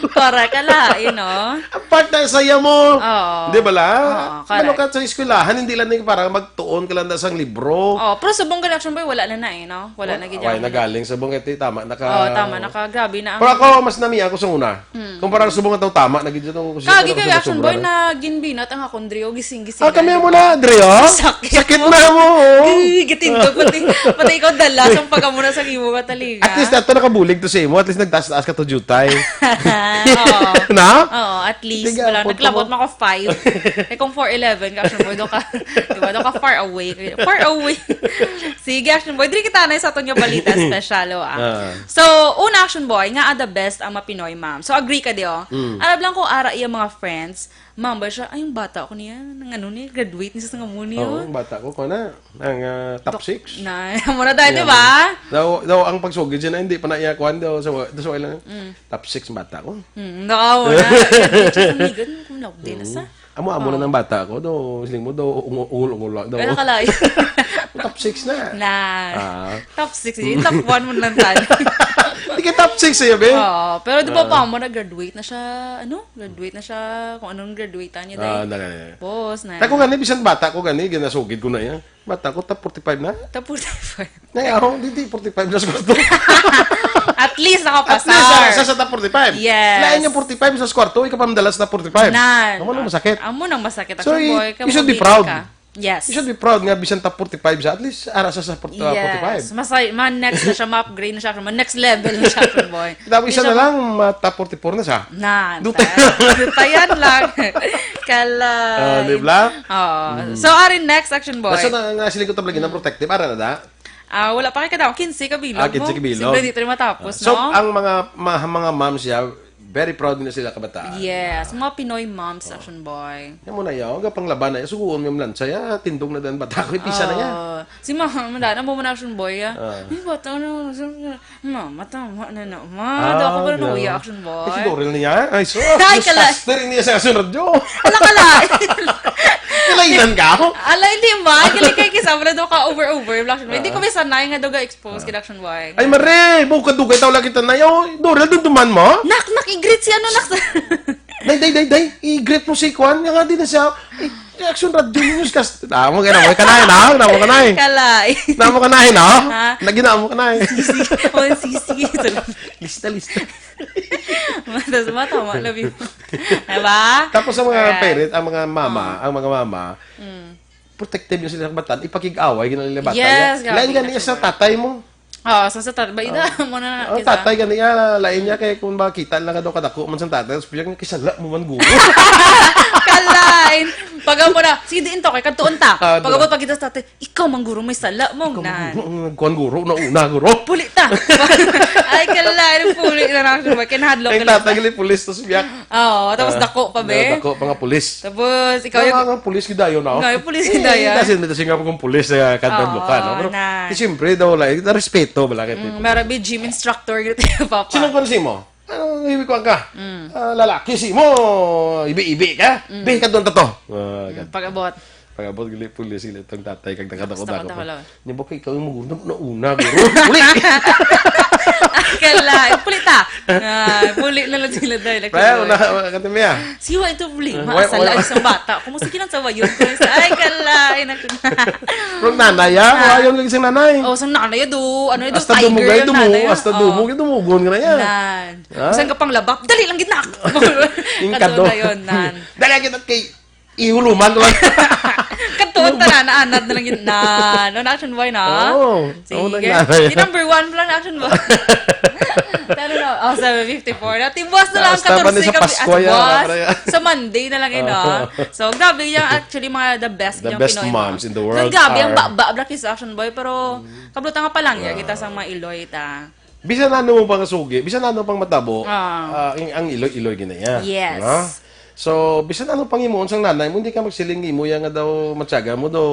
Correct, kala, you know? Ang part na saya mo. Oo. Di ba la? Oo, correct. Ano ka sa eskwelahan, hindi lang yung parang magtuon ka lang na sang libro. Oo, pero subong gani, Action Boy, wala na na eh, no? Wala na gid Wala yan. na galing. Subong ito, tama na ka. Oo, tama na ka. Grabe na ang Pero ako, mas nami ako sa una. Hmm. Kumpara sa mga tao, tama na gid ito. Kagi kay Action Boy na ginbinat ang akong drio, gising-gising Ah, kami na. mo na, drio? Sakit Sakit mo. na mo, oh. Gigi, gatindog, pati, pati ikaw dala sa pagkamuna sa imo ka taliga. At least, ato nakabulig to sa imo. At least, nagtaas-taas ka to, jutay. Oo. Na? Oo, at least. Tiga, Wala, photo naglabot mo. man ko five. Eh, kung four eleven ka, Action Boy, do ka, diba, do ka far away. Far away. Sige, Action Boy, diri kita na sa aton nga balita special, oh, ah. Ah. So, una, Action Boy, nga, ah, the best ang mga Pinoy ma'am. So, agree ka di, oh. Mm. Alam lang ko, ara iya mga friends, ma'am ba siya, "Ay, yung bata ko niya, nang ano ni, graduate ni sa nga mo niya." Oo, ang bata ko, ko na, ang, ah, top Dok-, six. Na, muna tayo, Yeah, di ba? man. Daw, daw, ang pagsugid siya na, hindi pa na iya kuwan daw, sa, sa, sa, Mm. Top six bata ko. Hmm, nakaw na. Just amigo, kung love din, Mm. asa? Amo-amo na Oh. ng bata ko, do, siling mo, do, ungol-ungol lang, do. Kaya nakalayo. Top six na. Na. Ah. Top six, yung top one mo lang tayo. Di ka top six, eh, be? Oo, pero di ba Ah. pa mo, nag-graduate na siya, ano? Graduate na siya, kung anong graduate niya, Ah, dahil. dali. Boss na. Tako gani, bisan bata ko gani, ginasugid ko na yan. Bata ko, top forty-five na. Top forty-five. Nay, ako, di, di, forty-five na sa kwarto. At least, At nakapasar. least, ah, sa, sa top forty-five. Yes. Lain yung forty-five sa kwarto, ikaw pa madala sa top forty-five. Nan. Amo nang masakit. Amo nang masakit. So, Action y-, Boy, you should be kapag proud. ka. Yes. You should be proud nga bisan top forty-five sa, at least, ara sa, sa port-, ah, Yes. forty-five. Masay-, ma-next na siya, ma-upgrade na siya. Ma-next level na siya, Action Boy. Tapos Di isa siya na lang, ma-, top forty-four na siya. Nan. Dutay. Dutayan lang. Kalay. Ah, di ba? Oo. Mm. So, ari next, Action Boy. Nasa na, nga sila ko tablagi ng protective, ara na da? Ah, wala pa kay kadako. Quince ka bilog Ah, quince mo. ka bilog. Siyempre, di tayo matapos, So, no? ang mga, ma-, mga moms siya, very proud nila sila kabataan. Yes, mga Pinoy moms, Oh. Action Boy. Yan mo na yaw, ang panglaba na yaw, suguon mo yung lansay, ah, tindog na dan bata ko, pisa na yan. Ah, si mama, manda na mo na, Action Boy, ah. Ah. Yung bata, ano, Mama, tama na na. Ma, Ah, daw ako pa rin grabe. nauya, Action Boy. Ay, si Dorel niya? Ay, sus, Ay, sus, kala- sister niya sa Action Radyo. Ala, kala. Kinainan ka? Ala, hindi, ma. Kali kay kisama na daw ka over-over, Action Boy. Hindi ko Ah. may sanay nga daw ga-expose Ah. kay Action Boy. Ay, mare, bukad dugay tao lagi tanay. Oh, Dorel, dun duman mo? Nak, nak, i-greet si ano, nak. Day, day, day, day. I-greet mo si Kwan. Nga nga din na siya. Eh, Action Radyo News Cast. Namo ka na, mo ka na, na, namo ka na. Kalay. Namo ka na, no? Ha? Nagina mo ka na. Sisi. Oh, sisi. Lista, lista. Matas, matama, love you. Diba? Tapos ang mga Alright. parent, ang mga mama, Ah. ang mga mama, Mm. protective yung sila sa batan, ipakig-away, ginalila bata Yes, niya. grabe Lain ka gani niya sa sure. tatay mo. Oo, sa, sa tat-, ba, ida, Ah. mo na na, Ang kita. tatay gani, ah, lain niya kay kung makita lang ka daw kadako man sa tatay, tapos bigyan, "Kisala mo man, guro." Kalain. Pag ako na, "Sige, diin to, kay kadtuon ta." Ah, Pag ako diba? pagkita sa tatay, "Ikaw, man, guro, may sala mo, Ikaw, nan." ang nagkuhan, guro, nauna, guro. Puli ta. Ay, kalain, puli na lang. Kinahadlok Ang ka lang. tatay gali, pulis, tapos biyak. Oo, tapos Ah, dako pa, be. dako pa nga pulis. Tapos, ikaw Kaya yung nga nga pulis, gidayon na ako. Nga, yung pulis, Eh, gidayon. Kasi, kasi nga akong pulis, eh, kadto Oo, Bulacan, no? Pero, na. eh, siyempre, daw, wala, eh, respeto, wala, kay Mm, people. Marabi, gym instructor, gitu, papa. Sino ko si mo? Ang ibig ko ka? Mm. Ah, lalaki si mo, ibi-ibi ka? Mm. Be, kadto to. Ah, Mm, kadto. pag-abot. Pag-abot, gali, pulis, gali, itong tatay, kag nakadako-dako Basta pa. kadako lang. Niya ba kay ikaw yung magulang? Nauna, guro. Uli! Kala, puli ta. Ah, puli na lang sila dahil. Pre, una, una ka, Timmy, ah. Siwa ito problema. Ah, why, Sa why, lahat sa bata. Kung sige lang sa wayon ko, sa, ay, kala, ay, nak-, Pero nanay, ah, Ah. wala yung isang nanay. Oh, sa nanay, do, ano, do, Hasta tiger dumugay, yung dumu-, nanay, ah. hasta Oh. dumugay, dumugon ka na yan. Nan. Ha? Saan ka pang labak? Dali lang, ginak! Yung Kadto kado. na yun, nan. Dali, kita kay ihuluman ko lang. Katuon ta na, naanad na lang yun. Na, no, na Action Boy, na? Oo. Sige. Oo, nagnanay. Di number one pa lang na Action Boy. Pero no, oh, seven fifty-four. Na, tibuas na lang ang Hasta pa ni katorse sa ka Pasko, ah, yan, buwas. Para yan. Sa Monday na lang yun, Oo. ah. So, grabe yan. Actually, mga the best The yung best Pinoy moms in the world Grabe ang are ba-, ba-, Black Kiss Action Boy, pero Mm. kablutan nga pa lang, ya, Ah. kita sa mga Iloy, ta. Bisan ano mo pang sugi, bisan ano pang matabo, Ah. ah, ang, ang iloy-iloy gina iya. Yes. Diba? So, bisan ano pang himuon sang nanay mo, hindi ka magsiling imo ya nga daw matyaga mo, daw,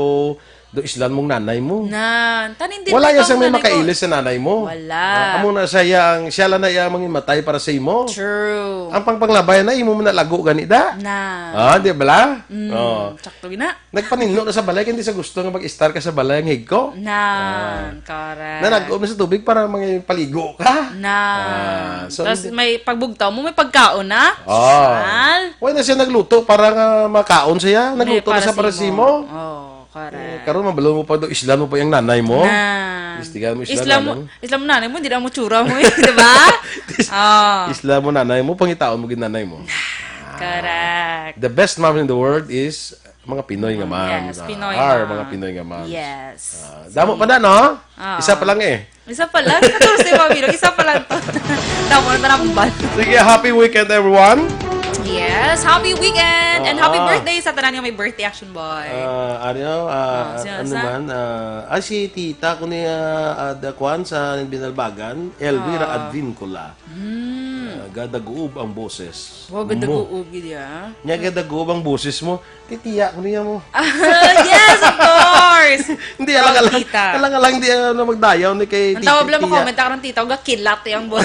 daw islan mong nanay mo. Nan, tanin din Wala may ya sang may kauna, makailis sa nanay mo. Wala. Ah, amo na siya ang, siya lang na iya mangimatay para sa imo. True. Ang pangpanglabay na imo man nalago gani da. Na. Ah, di ba la? Mm, Oh. sakto gina. Nagpaninlo na sa balay, kay hindi sa gusto nga mag-istar ka sa balay ang higko. Nan, Ah. correct. Nanag-om na sa tubig para mangipaligo ka. Nan. Ah, so, Tas hindi may pagbugtaw mo, may pagkaon na. Ah. Mal. Wala na siya nagluto para nga makaon siya. Hindi, Nagluto na para siya sa para sa imo. imo. Oh, correct. Eh, karon mabalo mo pa do, islan mo pa yung nanay mo. Nan. Istigan mo, islan Islam mo, nanay mo. Islam nanay mo, hindi na mo tsura mo, eh, di ba? Is-, Oh. islan mo nanay mo, pangitaon mo gid nanay mo. Correct. The best mom in the world is mga Pinoy nga Mm, mom. yes, Pinoy Are mom. mga Pinoy nga mom. Yes. Ah, damo pa na, no? Ah. Isa pa lang eh. Isa pa lang? Katorse pa, Milo. Isa pa lang to. Damo na tambal. Sige, happy weekend, everyone. Yes, happy weekend and happy Ah. birthday sa tanan nga may birthday, Action Boy. Ah, ano, ah, Ah, sino ano sa? man, ah, ah, si tita ko ni, ah, ah, da Kwan sa Binalbagan, Elvira Ah. Advincula. Ah, gadaguob ang boses. Wow, mo. Gadaguob gid ya. Nya gadaguob ang boses mo. Titiya ko niya mo. Yes, of course. Hindi, alang-alang, Tita. alang-alang di ano magdayaw ni kay Ang tawag lang mo tiya. Comment karon, tita, gakilat yang boy.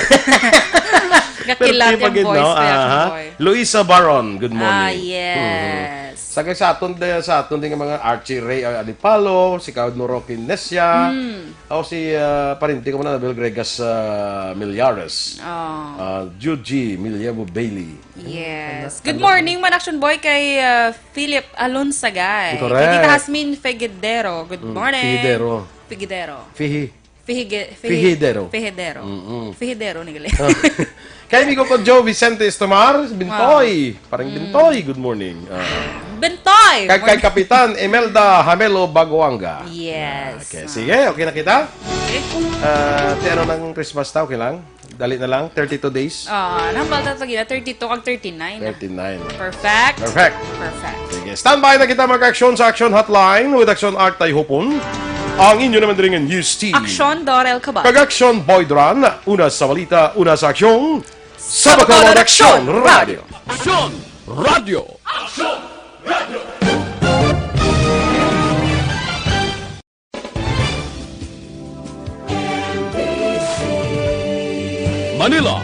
Pero Gakilat di pa yang gid, boys, no? kaya Aha. boy. Luisa Baron, good Ah, morning. yes. Sa kay sa aton de, sa aton din nga mga Archie Ray, ah, Adipalo, si Kawad Noroki Nesia, Hmm. o si ah, parente ko man, Anabel Gregas ah, Millares, Oh. ah, Juji Millavo Bailey. Yes. Good morning man, Action Boy, kay uh, Philip Alonsagay. Correct. Kay Tita Hasmin Fegedero. Good Mm, morning. Fegedero. Fegedero. Fihi. Fihige, fihi, Fihidero. Fihidero. Mm-mm. Fihidero ni gali. Kay amigo ko Joe Vicente Estomar, Bintoy. Parang Bintoy, good morning. Ah. Bentoy! Kay, kay Kapitan Imelda Hamelo Baguanga. Yes. Okay, sige, okay na kita? Okay. Ah, ti ano ng Christmas ta, okay lang? Dali na lang, thirty-two days. Ah, nang balta to gina, thirty-two kag thirty-nine. Thirty-nine. Perfect. Perfect. Perfect. Sige, standby na kita mag-action sa Action Hotline with Action Art Tayhupon. Ang inyo naman diri nga news team. Action, Dorel Cabal. Kag Action Boy Duran, una sa balita, una sa aksyon, sa Bacolod Action Radio. Action Radio. Manila,